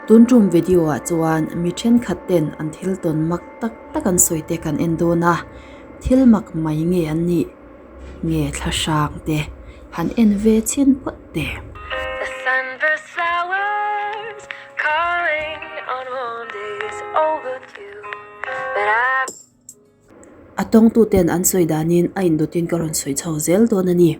Tun tum video ah chuan mi thenkhat ten an thil tawn mak tak tak an sawi te kan en dawn a, thil mak mai nge an nih nge thla hrang te han en ve chhin phawt teh. A tawngtuten an sawi danin a indawtin ka rawn sawi chho zel dawn a ni.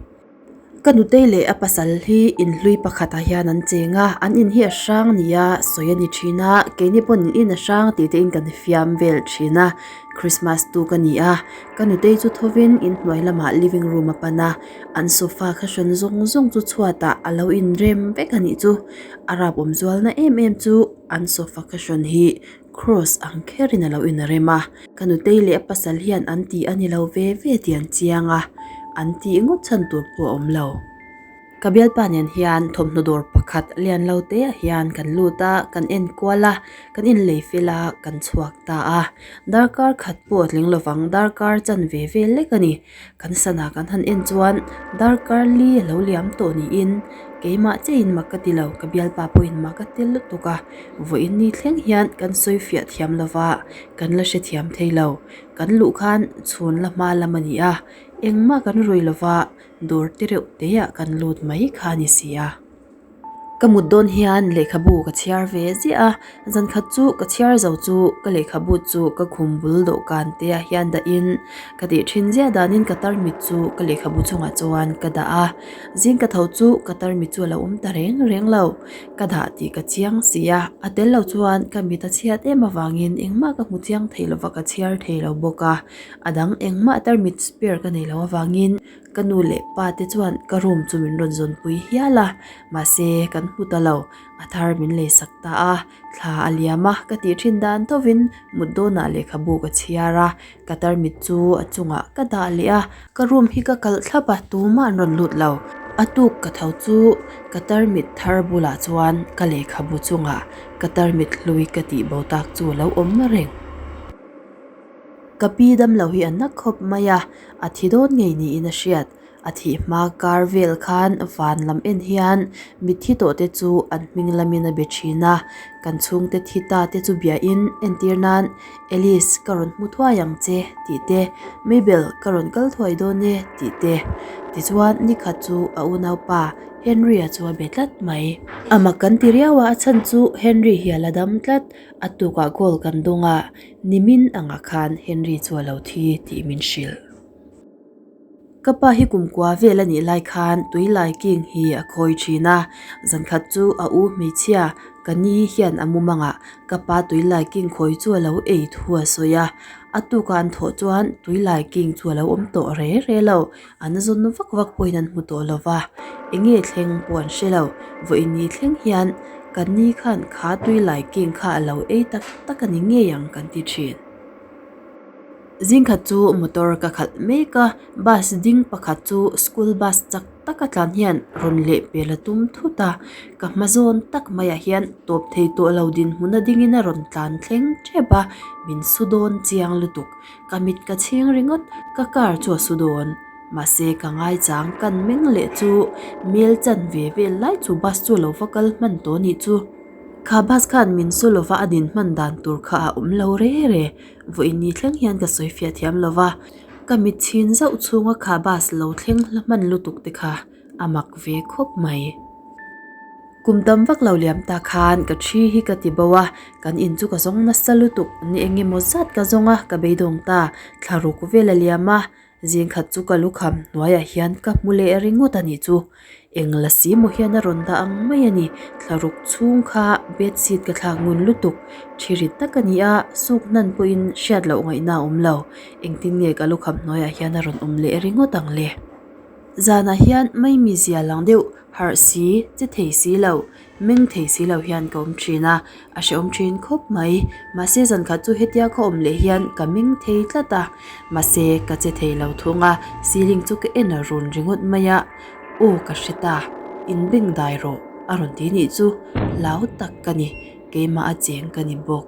Ka nutei leh a pasal hi inhlui pakhatah hian an cheng a, an in hi a hrang nia sawi a ni thin a, keini pawhin in a hrang tih te in kan fiam vel thin a, Christmas tuk a ni a, ka nutei chu thovin inhnuai lamah living room a pan a, an sofa kha hran zawng zawng chu chhuatah a lo inrem vek a nih chu, a rap awm zualna em em chu an sofa kha hran hi Cross ang kherin a lo inrem a, ka nutei leh a pasal hian an tih a ni lo ve ve tih an chiang a, an tih ngawt chhan tur pawh a awm lo. Ka bialpa nen hian thawmhnaw dawr pakhat lian lo te ah hian kan lut a, kan en kual a, kan inlei fel a, kan chhuak ta a. Darkar khat pawh a tling lovang, darkar chan ve vel lek a ni. Kan sana kan han en chuan darkar li a lo liam tawh niin keimah chiahin mak ka ti lo, ka bialpa pawhin mak a tel lutuk a, vawiin ni thleng hian kan sawi fiah thiam lova kan la hrethiam thei lo. Kan luh khan chhun la hma lam a ni a, engmah kan rui lova dawr te reuh te ah kan lut mai kha a ni si a. Ka mut dawn hian lehkhabu ka chhiar ve ziah a, zan khat chu ka chhiar zo chu ka lehkhabu chu ka khum bul dawhkan te ah hian dahin ka tih thin ziah danin ka tarmit chu ka lehkhabu chungah chuan ka dah a, zing ka tho chu ka tarmit chu a lo awm ta reng reng lo, ka dah tih ka chiang si a, a tel lo chuan ka mit a chhiat em avangin engmah ka hmu chiang thei lova ka chhiar thei lo bawk a, a dang engmah tarmit spare ka nei lo avangin. Ka nu leh pa te chuan ka room chu min rawn zawnpui hial a, mahse kan hmu ta lo, a thar min lei sak ta a, thla a liam a, ka tih thin dan thovin mut dawnah lehkhabu ka chhiar a, ka tarmit chu a chungah ka dah leh a, ka room hi ka kalh thlap a, tumah an rawn lut lo, a tuk ka tho chu ka tarmit thar bulah chuan ka lehkhabu chungah ka tarmit hlui ka tih bo tak chu a lo awm reng. Ka pi damlo hi a na khawp mai a, a thi dawn ngei niin a hriat. A thih hma kar vel khan van lam en hian mitthi tawh te chu an hming lamin a be thin a, kan chhungte thi ta te chu biahin entir nan Alice ka rawn hmu thuai ang che tih te, Mabel ka rawn kal thuai dawn e tih te. Tichuan nikhat chu a unaupa Henry-a chu a be tlat mai. A mak kan ti riau a, a chhan chu Henry hi a la dam tlat. A tukah goal kan dawng a, Nimin angah khan Henry chu a lo thi tih min hrilh. Ka pa hi kumkua vel a nih lai khan tuilai king hi a khawi thin a, zankhat chu a u hmeichhia ka ni hian a mumangah ka pa tuilai king khawi chu a lo ei thu a sawi a, a tuka an thawh chuan tuilai king chu a lo awm tawh re re lo, an zawn vak vak pawhin an hmu tawh lo va, eng nge thleng pawh an hre lo, vawiin ni thleng hian ka ni khan kha tui lai king kha a lo ei tak tak a ni ngei ang kan ti thin. Zingkhat chu motor ka khalh mek a, bus ding pakhat chu school bus chak tak a tlan hian rawn leh pel a tum thut a, ka hma zawn tak maiah hian tawp thei tawh lo dinhmun a dingin a rawn tlan thleng tep a, min su dawn chiang lutuk. Ka mit ka chhing ringawt, ka car chu a su dawn. Mahse ka ngaichang kan meng leh chu mel chan ve vel lai chu bus chu a lo va kal hman tawh anih chu. Kha bus khan min su lova a din hman dan tur kha a awm lo re re. Vawiin ni thleng hian ka sawi fiah thiam lova, ka mit chhin zauh chhunga kha bus lo thleng hla hman lutuk te kha a mak ve khawp mai. Kum tam vak lo liam ta khan ka thi hi ka ti bo a, kan in chu ka zawng nasa lutuk, ni eng emaw zat ka zawng a, ka beidawng ta, thla ruk vel a liam a, zing khat chu ka lukham hnuaiah hian ka hmu leh ringawt a nih chu, eng la si maw hian a rawn dah ang mai a ni, thla ruk chhung kha bedsheet ka thlak ngun lutuk, thi rit tak a ni a, suk hnan pawhin hriat loh ngaihna a awm lo, engtin nge ka lukham hnuaiah hian a rawn awm leh ringawt ang le. Zanah hian maimi zia lang deuh harh si, che thei si lo, meng thei si lo hian ka awm thin a, a hrehawm thin khawp mai. Mahse zan khat chu hetia ka awm leh hian ka meng thei tlat a, mahse ka che thei lo thung a, ceiling chu ka en a run ringawt mai a, aw ka hre ta, in beng dai rawh a rawn ti nih chu hlau tak ka ni, keimah a cheng ka ni bawk.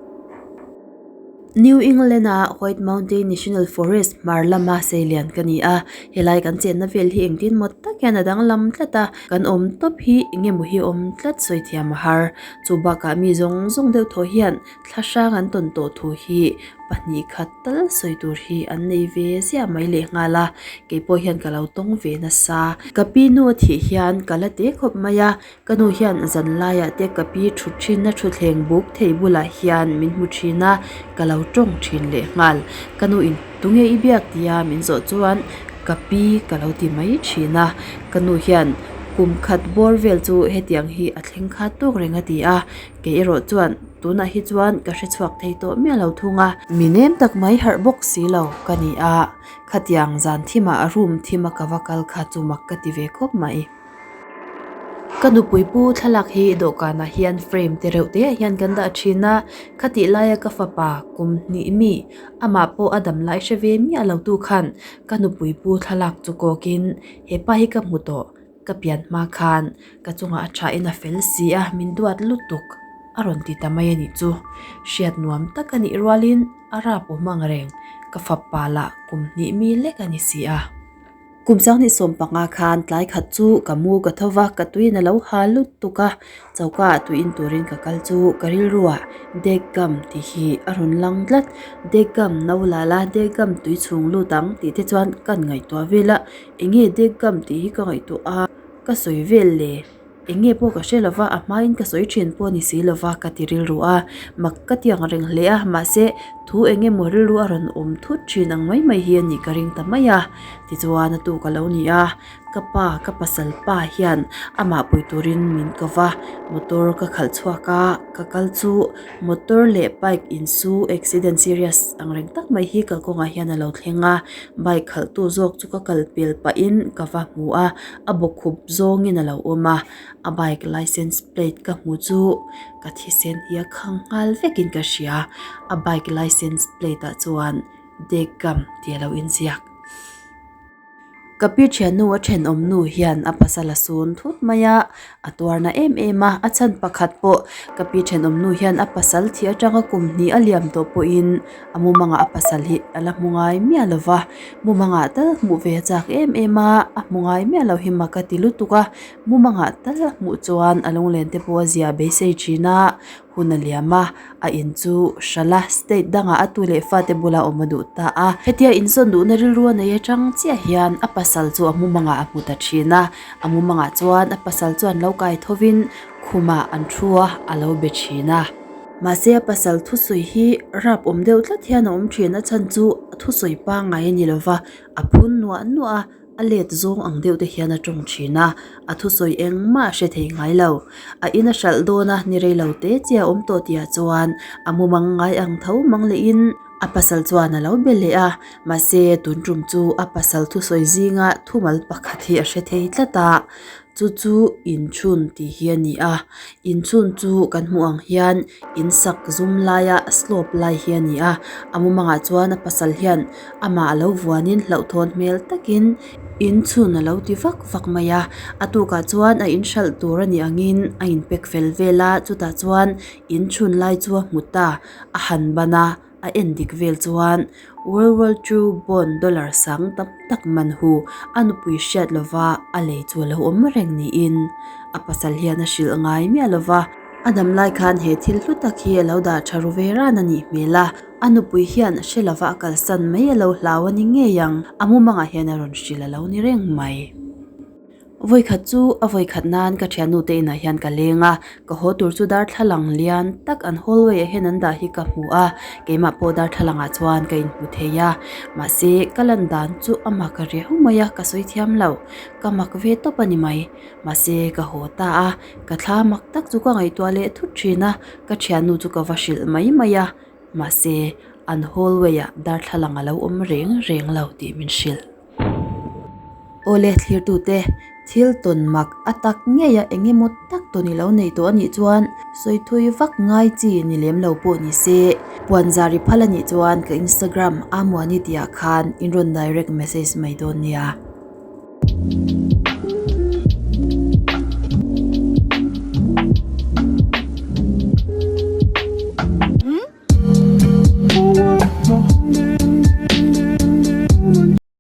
New England-a White Mountain National Forest hmar lama seilian ka ni a, helai kan chenna vel hi engtin maw tak hian a danglam tlat a, kan awm tawp hi eng emaw hi awm tlat sawi thiam a har. Chu bakah mi zawng zawng deuh thaw hian thla hrang an tawn tawh thu hi pahnih khat tal sawi tur hi an nei ve ziah mai lehnghal a, keipawh hian ka lo tawng ve nasa. Ka pi nu a thih hian ka la te khawp mai a, Ka nu hian zan laiah te ka pi thut thinna thutthleng buk thei bulah hian min hmu thin a, ka lo tawng thin leh nghal. Ka nu in tunge i biak tia min zawh chuan ka pi ka lo ti mai thin a, ka nu hian kum khat bawr vel chu hetiang hi a thleng khat tawk reng a ti a, kei erawh chuan tunah hi chuan ka hre chhuak thei tawh miah lo thung a. Mi nem tak mai harh bawk si lo ka ni a, khatiang zan thimah room thima ka va kal kha chu mak ka ti ve khawp mai. Ka nupui pu thlalak hi dawhkanah hian frame te reuh te ah hian kan dah thin a, khatih laia ka fapa kum hnih mi amah pawh a dam lai hre ve miah lo tu khan ka nupui pu thlalak chu kawkin hepa hi ka hmu tawh ka pian hma khan ka chungah a thain a fel si a min duat lutuk a rawn ti ta mai a nih chu hriat nuam tak a nih rualin a rap awm ang reng ka fapa lah kum hnih mi lek a ni si a. Kum sanghnih 15 khan tlai khat chu ka mu ka tho va, ka tuiin a lo ha lut tuk a, choka ah tui in turin ka kal chu ka rilru ah Degam tih hi a rawn lang tlat, Degam no la la, Degam tui chhung lut ang tih te chuan kan ngaihtuah vel a, eng nge Degam tih hi ka ngaihtuah a, ka sawi vel le. Eng nge pawh ka hre lova, a hmain ka sawi thin pawh a ni si lova ka ti rilru a, mak ka ti ang reng hle a, mahse thu eng emaw rilru a rawn awm thut thin ang mai mai hi a nih ka ring ta mai a. Tichuan a tuk a lo ni a, ka pa ka pasal pa hian amah pui turin min ko va, motor ka khalh chhuak a, ka kal chu motor leh bike insu accident serious ang reng tak mai hi kalkawngah hian a lo thleng a, bike khalhtu zawk chu ka kal pel pahin ka va hmu a. A bawkkhup zawngin a lo awm a, a bike licence plate ka hmu chu ka thisen hi a khang nghal vekin ka hria, a bike licence plate ah chuan Degam tih a lo inziak. Ka pi thiannu a thenawm nu hian a pasal a sun thut mai a, a tuarna em em a, a chhan pakhat pawh ka pi thenawm nu hian a pasal thih atanga kum hnih a liam tawh pawhin A mumangah a pasal hi a la hmu ngai miah lo va, mumangah tal hmuh ve a chak em em a, a hmu ngai miah lo hi mak a ti lutuk a, mumangah tal a hmuh chuan a lunglen te pawh a zia beisei thin a, hun a liam a, a in chu hrala state dangah a tu leh fate bula awm a duh ta a. Hetia insawn duhna rilru a nei atang chiah hian a pasal chu a mumangah a hmu ta thin a, a mumangah chuan a pasal chuan lo kai thovin khumah an thu a, a lo be thin a. Mahse a pasal thusawi hi rap awm deuh tlat hian a awm thin a chhan chu a thusawi pangngai a ni lova a phun nuah nuah a a let zawng ang deuh te hian a tawng thin a a thusawi engmah a hre thei ngai lo a in a hralh dawn a ni rei lo te chiah a awm tawh tih ah chuan a mumang ngai ang tho mang leh in a pasal chuan a lo be leh a mahse tun tum chu a pasal thusawi zinga thumal pakhat hi a hre thei tlat a. Chu chu inchhun tih hi a ni a, inchhun chu kan hmuh ang hian in sak zum laia slope lai hi a ni a, a mumangah chuan a pasal hian amah a lo vuanin hlauhthawn hmel takin inchhun a lo ti vak vak mai a, a tukah chuan a inhralh tur a nih angin a inpek fel vel a, chutah chuan inchhun lai chu a hmu ta, a han ban a. A en dik vel chuan World War Two bond dollar sang tam tak man hu a nupui hriat lova a lei chu a lo awm reng niin a pasal hian a hrilh ngai miah lova. A dam lai khan he thil hlu tak hi a lo dah tha ru ve ran a nih hmel a, a nupui hian hre lova a kalsan mai a lo hlau a ni ngei ang, a mumangah hian a rawn hrilh a lo ni reng mai. Vawikhat chu a vawikhat nan ka thiannu te inah hian ka leng a, ka haw tur chu darthlalang lian tak an hallway ah hian an dah hi ka hmu a, keimah pawh darthlalang ah chuan ka inhmu thei a, mahse ka lan dan chu a mak a riau mai a, ka sawi thiam lo, ka mak ve tawp a ni mai, mahse ka haw ta a, ka thla mak tak chu ka ngaihtuah leh thut thin a, ka thiannu chu ka va hrilh mai mai a, mahse an hallway ah darthlalang a lo awm reng reng lo tih min hrilh. Awle thlirtute, thil tawn mak a tak ngei a eng emaw tak tawn i lo nei tawh a nih chuan sawi thui vak ngai chi ni lem lo pawh ni se. Puan zar i phal a nih chuan ka Instagram Amuani tih ah khan in rawn direct message mai dawn nia.